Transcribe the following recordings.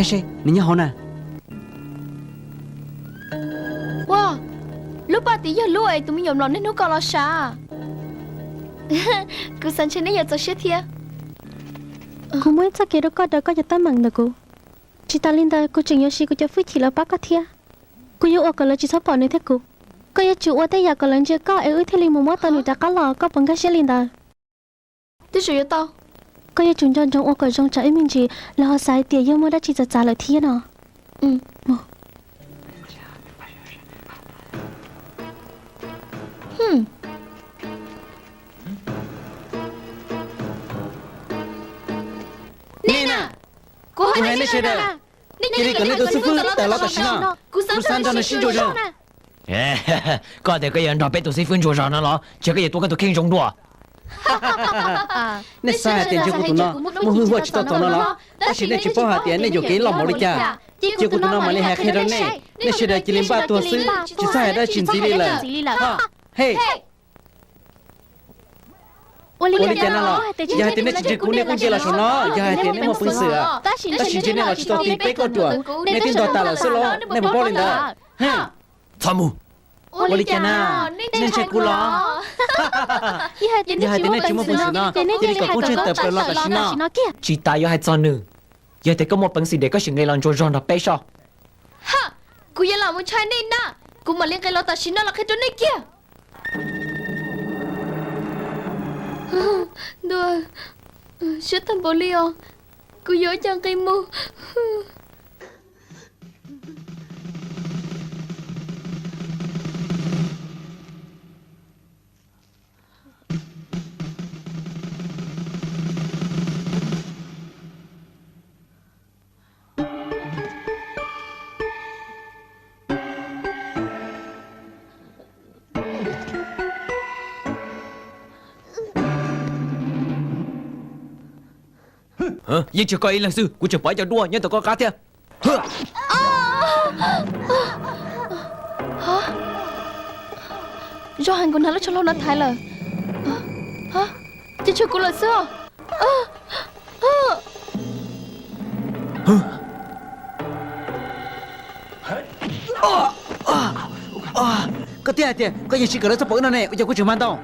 Nws nyob hauv na. Ua, lub paj tim yog lub es tus me nyuam mlom niaj hnub ko los sav. Kuv xav ntshe neb yuav txaus siab thiab. Kuv muaj ib txoj kev rau koj daws koj cov teeb meem ntawm kuv. Tsis tas li ntawd kuv tseem yuav siv kuv cov hwj chim los pab koj thiab. Kuv yuav ua kom lawv tsis txhob pom nws thiab kuv. Koj yuav tsum ua tej yam kom lawv ntsia koj es wb thiaj li mus muab tau nws rov qab los, koj puas nkag siab li ntawd? Twb tseem yuav tau. Koj yuav tsum nco ntsoov ua kom zoo tsam ib me ntsis lawv ho xav hais tias yog muaj dab tsi txawv txav lawm thiab no. Nej na, kuv hais nej sawv daws, cia li kom nej tus xib fwb tawm los tam sim no. Kuv xav nrog nws sib ntsuas zog. Koj tias koj yuav nrog peb tus xib fwb ntsuas zog no los? Ces koj yuav tua koj tus kheej zoo dua. Nej xav hais tias ntshe kuv tus no muaj hwj huam tsis tau txaus no los? Tab sis nej tsis paub hais tias nej yuam kev loj npaum li cas. Cia kuv tus no mam li hais qhia rau nej, nej sawv daws cia li npaj tuag xwb, tsis txhob hais dab tsi ntxiv li lawm. Hej, ua li cas no los? Yog hais tias nej tsis ntseeg kuv nej kuj nce los saum no, yog hais tias nej muaj peev xwm, tab sis ntshe nej los tsis tau ti peb kauj ruam, nej twb ntog tas lawm xwb los, nej puas paub li ntawd? Txhob mus. Ua li cas na? Nej ntseeg kuv los? Yog hais tias nej tsis muaj peev xwm no, cia li kom koob tsheej tawm plaws los tam sim no. Tsis tas yuav hais txog nws, yog tias koj muaj peev xwm ces koj sim nqis los ntsuas zog nrog peb soj. Kuv yuav lam mus ntshai nej na, kuv mam li nqis los tam sim no los qhia rau nej kiag. Ntuj, siab tag npaum li os, kuv yuav ua cas nqis mus. Yeej tsis koj ib leeg xwb, kuv tseem pom ib co duaj nyob tom koj qab thiab. Zoo heev, kuv hnav lub tsho hlau no thaiv lawm. Ces tshuav kuv lawm xwb. Koj twb hais tias koj yeej tsis kam lawv txoj pom wb no ne, ua cas kuv tseem mag ntau?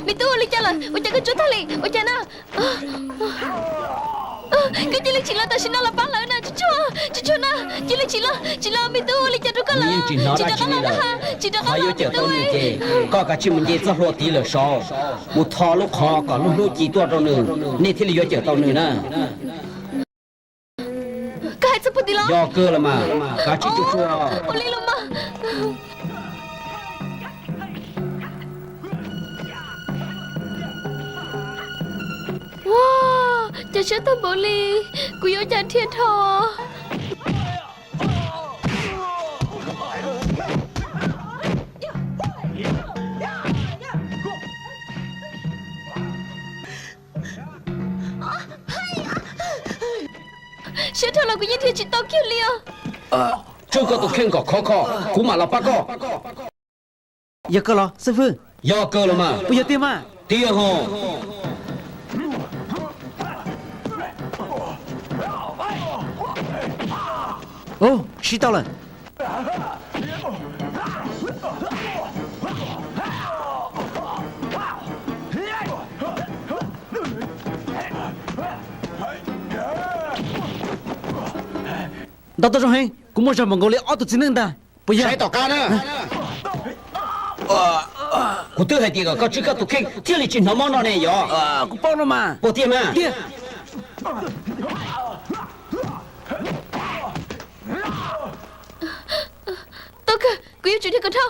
Me tub, ua li cas lawm? Ua cas koj tsuab tag li? Ua cas na? Koj cia li tsim los tam sim no los pab lawv na, tsis tshua, tsis tshua na, cia li tsim los, tsis los me tub, ua li cas rau koj lawm? Tsis rov qab los na, tsis rov qab los na, tsis rov qab los me tub. Koj kav tsij mus nce txoj hlua tid lawm saud, mus tho lub qhov kom lub hlub ci tuaj rau nws, nej thiaj li yuav cawm tau nws na. Koj hais txog puag tim los? Yog kawg los mas, kav tsij tsuag tsuag. Ua li los mas. Ua, cas siab tag npaum li, kuv yuav ua cas dhia dhau. Siab dhau los kuv yeej dhia tsis tau kiag li os. Tswj koj tus kheej kom khov kho, kuv mam los pab koj. Yog kawg los xib fwb? Yog kawg los mas. Puas yog tiag mas? Tiag ho. Ub, siv tau lawm. Ntau tuaj zoo heev, kuv muaj zog npaum nkaus li ob tug txiv neej ntag. Puas yog? Saib tom qab na. Kuv twb hais tias kom koj tswj koj tus kheej thiaj li tsis hnov mob no ne yog? Kuv paub no mas. Puas tiag mas? Tiag. Tau kawg, kuv yuav tsum dhia kom dhau.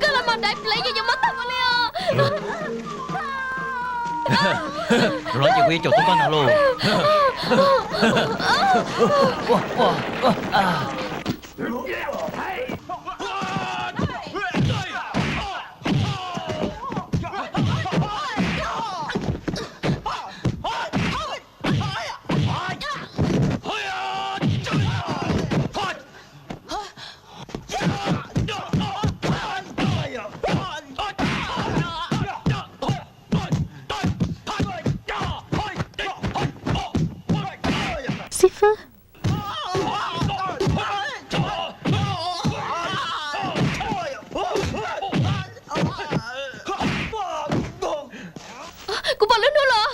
Koj los mas daiv plev, yeej yuav mob tag mus li os. Los ces kuv yuav caum tau koj ntag lauj. Xib fwb. Kuv pom lub hnub los.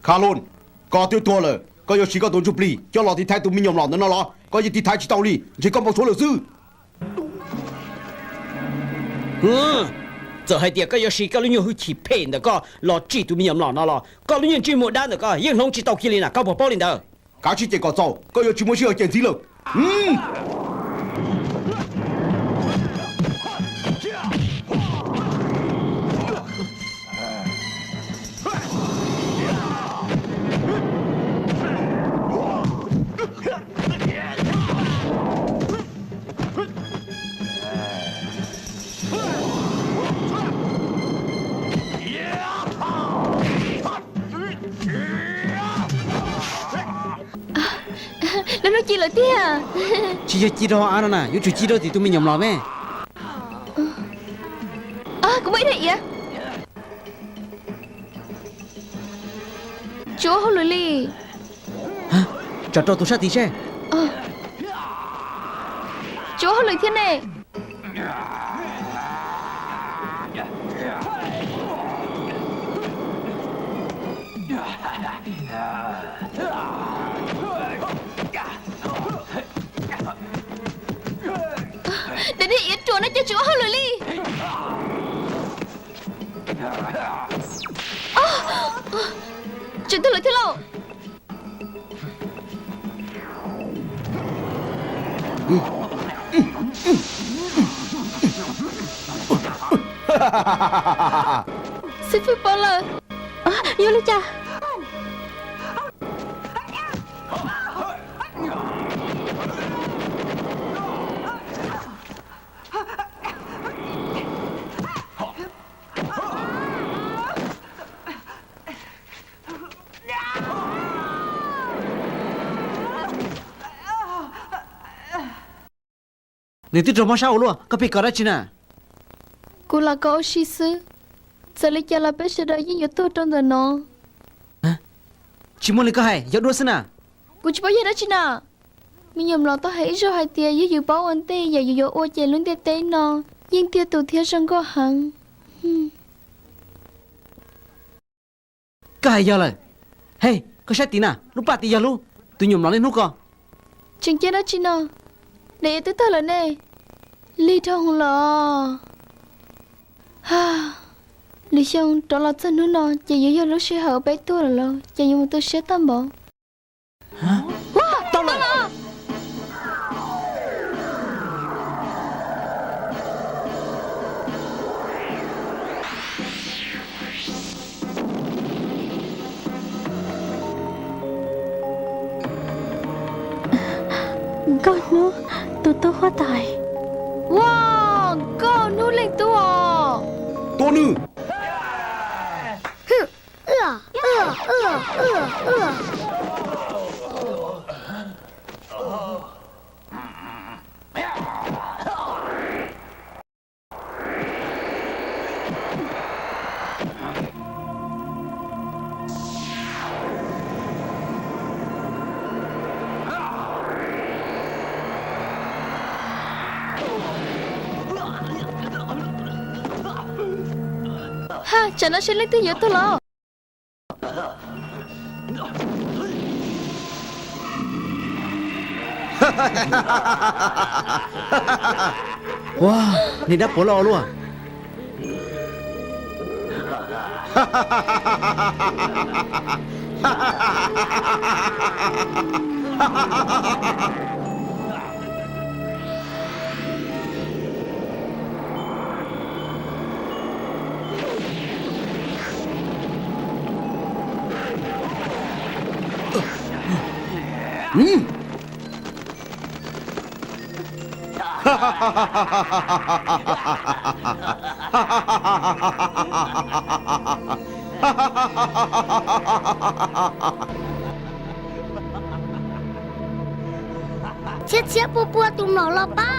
Kha Lun, koj twb tuag lawm, koj yuav siv koj tus ntsuj plig coj los tiv thaiv tus me nyuam mlom ntawm no los? Koj yeej tiv thaiv tsis tau li, ntshe koj npau suav lawm xwb. Txawm hais tias koj yuav siv koj lub nyuag hwj chim phem ntawm koj los tsim tus me nyuam mlom no los, koj lub nyuag ntsej muag dab ntawm koj yeej hloov tsis tau kiag li na, koj puas paub li ntawd? Kav tsij cem kom txaus, koj yuav tsis muaj sij hawm cem ntxiv lawm. Lub hnub ci lawm tiag. Tsis yog ci rau hauv av no na, yuav tsum ci rau tim tus me nyuam mlom me. Kuv muaj ib daim iav. Tsis ua hauj lwm li. Tsom rau tus sab tid seb. Tsis ua hauj lwm thiab ne. Daim niag iav ruam no ces tsis ua hauj lwm li. Tseem tuag lawm thiab lauj. Xib fwb poob lawm. Yog li cas? Nws twb raug mob sab ua luaj, koj pheej kov dab tsi na? Kuv lam kov ua si xwb. Txawm li cas los peb sawv daws yeej yuav tuag rau ntawm no. Tsis muaj li koj hais, yog duab xwb na. Kuv tsis paub yog dab tsi na. Me nyuam mlom tau hais ib zaug hais tias yog yus paub ua ntej yam yus yuav ua ces lub ntiaj teb no yeej tiag tus thiab zoo nkauj heev. Koj hais yog lawm. Hej, koj saib tid na, lub paj tid yog lub tus nyuam mlom niaj hnub ko. Tseem ceeb dab tsi no? Daim iav twb tawg lawm ne. Lig dhau hwv lawm os. Lwm xyoo rov los txog hnub no ces yuav yog lub sij hawm uas peb tuag lawm lauj, ces yuav mus tu siab tag npaum. Tau lawm. Nkauj hnub, tus tub huab tais. Ua, nkauj hnub leej tub os. Tua nws. Ha, tsam no seb leej twg yuav tuag los. Ua, niag dab puav loj luaj. Txhiab txhiab pua pua tus mlom los pab.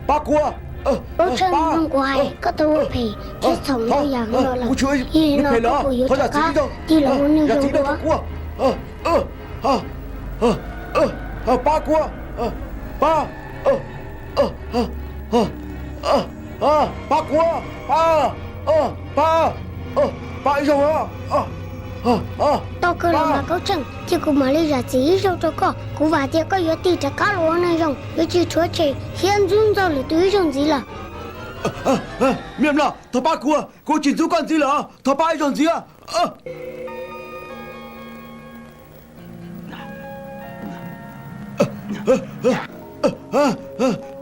Pab kuv, Paub Tsheej, zoo kuv hais, koj tau ua phem thiab txhaum ntau yam los lawm, yog li no koj puas yuav rov qab tig los ua neeg zoo dua? Pab kuv, pab, pab kuv, pab, pab, pab ib zaug. Tau kawg los mas Paub Tsheej, cia kuv mam li zam txim ib zaug rau koj. Kuv vam tias koj yuav tig rov qab los ua neeg zoo, yuav tsis rhuav tshem thiab ntxub ntxaug lwm tus ib zaug ntxiv lawm. Me mlom, thov pab kuv, kuv tsis ntxub koj ntxiv lawm, thov pab ib zaug ntxiv.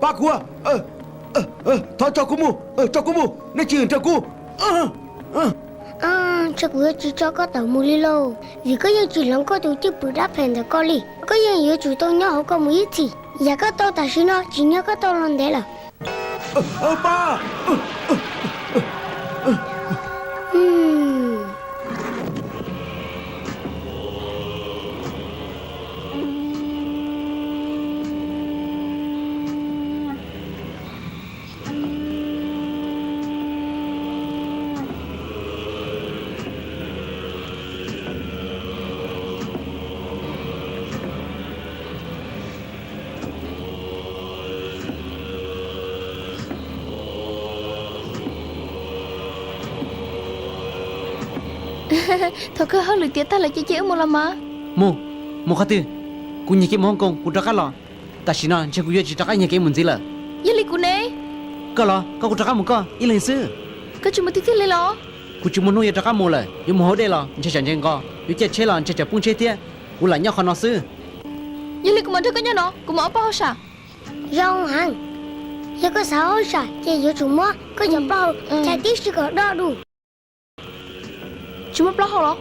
Pab kuv, thov tso kuv mus, tso kuv mus, nej tsis nrog kuv. Ntshe kuv yuav tsis tso koj tawm mus li lauj, vim koj yeej tsis hloov koj tus cwj pwm dab phem ntawm koj li. Koj yeej yuav tsum tau nyob hauv koj mus ib txhis. Yam koj tau tam sim no tsis nyob koj tau los ntev lawm. Thaum kawg hauj lwm tiav tag lawm ces cia wb mus los mas. Mus, mus qhov twg? Kuv nyiag kev mus Hong Kong kuv rov qab los. Tam sim no ntshe kuv yuav tsis rov qab nyiag kev mus ntxiv lawm. Yog li kuv ne? Koj los koj kuv rov qab mus koj ib leeg xwb. Koj tsis mus tiag tiag li los? Kuv tsis muaj hnub yuav rov qab mus lawm, yuav mus hauv dej los ntshe tsam ntshe nqos, yuav caij tsheb los ntshe tsam poob tsheb thiab. Kuv lam nyob qhov no xwb. Yog li kuv mam nrog koj nyob no, kuv mus ob pab hauj sam. Zoo heev, yog koj xav hauj sam ces yuav tsum muab koj cov plaub hau chais tib si kom do du. Tsis muaj plaub hau los?